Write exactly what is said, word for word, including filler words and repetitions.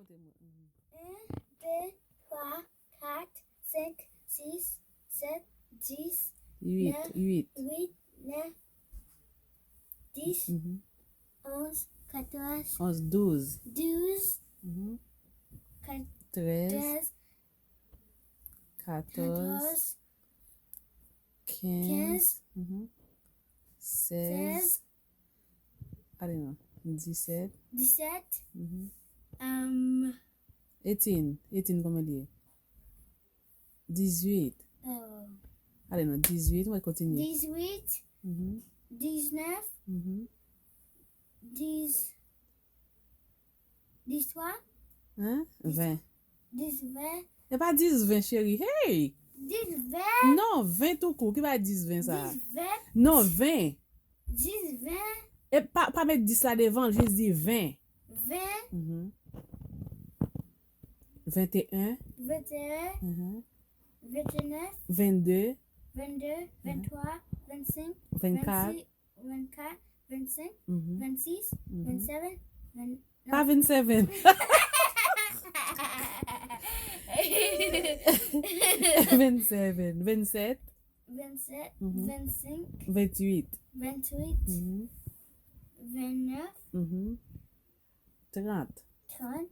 En, de, twa, kat, senk, sis, sèt, dis, Uit, nèf, uit. Uit, nèf, dis, Mhm. onz, katòz, Onz, douz. Douz, Mhm. kat- Trèz, Trèz, katòz, Katòz, kenz, Kenz, mhm. Sèz. Sèz, Ale non. Disèt. Disèt, Mhm. um, Eighteen. Eighteen, kòman li ye? Dizuit. euh, Ale non, dizuit, mwen kontinye. Dizuit, Mhm. Diznèf, Mhm. Dis, Dis twa, Hein? Ven. Dis ven, E pa dis ven, cheri. Hey! Dis ven, Non, ven tou kou. Ki pa dis ven sa? Dis ven, Non, ven. Dis ven, E pa, pa met dis la devan, jis di ven. Ven, Mhm. Venteyen. Venteyen, Mhm. Ventenèf, Vennde. Vennde, Venntwa, Vennsenk, Vennkat. Vennsis, Vennkat, Vennsenk, Mhm. Vennsis, Mhm. Vennseven, Venn- Pa vennseven. Vennseven. Vennsèt. Vennsèt, Mhm. Vennsenk, Vennuit. Vennuit, Mhm. Vennèf, Mhm. Trant. Trant,